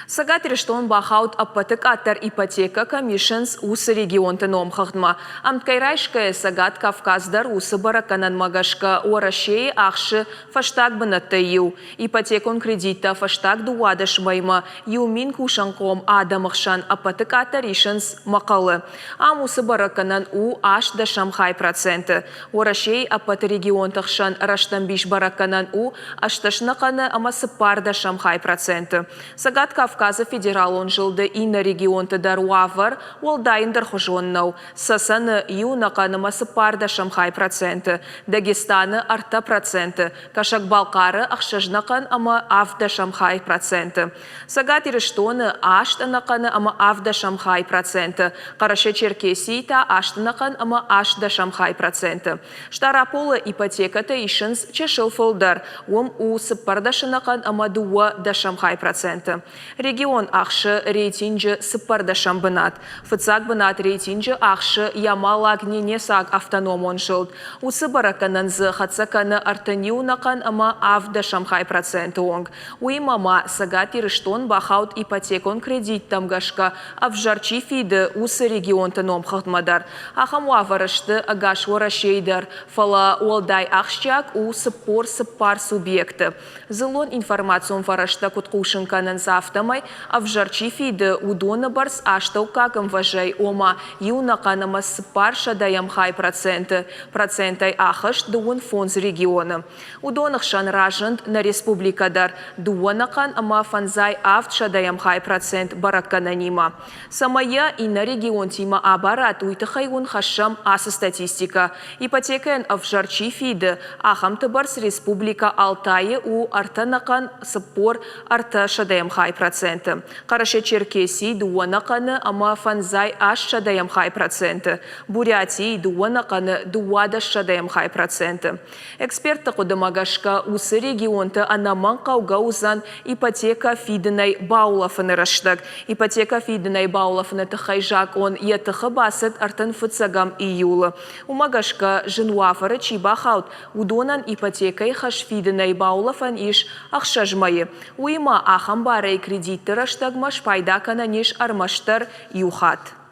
Цӕгат Ирыстон бахауд ӕппӕты къаддӕр ипотекӕ кӕм исынц, уыцы регионты номхыгъдмӕ. Ӕмткӕй райсгӕйӕ Цӕгат Кавказ дӕр уыцы бӕрӕггӕнӕнмӕ гӕсгӕ Уӕрӕсейы ахсы фӕстаг бынӕттӕй иу. Ипотекон кредиттӕ фӕстаг 12 мӕймӕ 1000 кусӕнхъом адӕмы хсӕн ӕппӕты къаддӕр исынц Мӕхъӕлы. Ам уыцы бӕрӕггӕнӕн у аст дӕсӕм хай проценты. Уӕрӕсейы ӕппӕт регионты хсӕн рӕстӕмбис бӕрӕггӕнӕн у ӕстӕснӕхъӕны ӕмӕ цыппӕрдӕсӕм хай проценты. Цӕгат Кавказы федералон зылды иннӕ регионты дӕр уавӕр уӕлдай ӕндӕрхуызон нӕу. Цӕцӕны иу ӕнӕхъӕн ӕмӕ цыппӕрдӕсӕм хай проценты, Дагестаны 3%, Кӕсӕг-Балхъары ӕхсӕзнӕхъӕн ӕмӕ ӕвддӕсӕм хай проценты. Цӕгат Ирыстоны аст ӕнӕхъӕны ӕмӕ ӕвддӕсӕм хай проценты, Хъӕрӕсе-Черкесийы та аст ӕнӕхъӕн ӕмӕ ӕстдӕсӕм хай проценты. Стъараполы ипотекӕтӕ исынц чысыл фылдӕр, уым у цыппӕрдӕс ӕнӕхъӕн ӕмӕ дыууӕ дӕсӕм хай проценты. Регион ахсы рейтинджы цыппӕрдӕсӕм бынат. Фыццаг бынат рейтинджы ахсы Ямалаг-Ненецаг автономон зылд. Уыцы бӕрӕггӕнӕн дзы хӕццӕ кӕны 31 ӕнӕхъӕн ӕмӕ ӕвддӕсӕм хай проценты онг. Уыимӕ ма Цӕгат Ирыстон бахауд ипотекон кредиттӕм гӕсгӕ ӕвзӕр чи фиды, уыцы регионты номхыгъдмӕ дӕр. Ахӕм уавӕры сты ӕгас Уӕрӕсейы дӕр, фӕлӕ уӕлдай ахсджиаг у 44 субъекты. Дзыллон информацион фӕрӕзтӕ куыд хъусын кӕнынц, афтӕмӕй ӕвзӕр чи фиды, уыдоны бӕрц астӕуккаг ӕмвӕзӕй, ома иу ӕнӕхъӕн ӕмӕ цыппар сӕдӕйӕм хай проценты процентӕй ахызт дыууын фондз регионы. Уыдоны хсӕн разынд нӕ республикӕ дӕр дыууӕ ӕнӕхъӕн ӕмӕ фӕндзай авд сӕдӕйӕм хай процент бӕрӕггӕнӕнимӕ. Цӕмӕй йӕ иннӕ регионтимӕ абарат, уый тыххӕй уын хӕссӕм ацы статистикӕ. Ипотекӕйӕн ӕвзӕр чи фиды, ахӕмты бӕрц Республикӕ Алтайы у ӕртӕ ӕнӕхъӕн 43 сӕдӕйӕм хай проценты, Хъӕрӕсе-Черкесийы дыууӕ ӕнӕхъӕны ӕмӕ фӕндзай аст сӕдӕйӕм хай проценты, Бурятийы дыууӕ ӕнӕхъӕны 12 сӕдӕйӕм хай проценты. Экспертты хъуыдымӕ гӕсгӕ, уыцы регионты ӕнӕмӕнгхъӕугӕ уыдзӕн ипотекӕ фидынӕй баулӕфыны рӕстӕг. Ипотекӕ фидынӕй баулӕфыны тыххӕй закъон йӕ тыхы бацыд 35 июлы. Уымӕ гӕсгӕ, зын уавӕры чи бахауд, уыдонӕн ипотекӕйы хӕс фидынӕй баулӕфӕн ис ӕхсӕз мӕйы. Уыимӕ, ахӕм барӕй кредитты рӕстӕгмӕ спайда кӕнӕн ис ӕрмӕстдӕр иу хатт.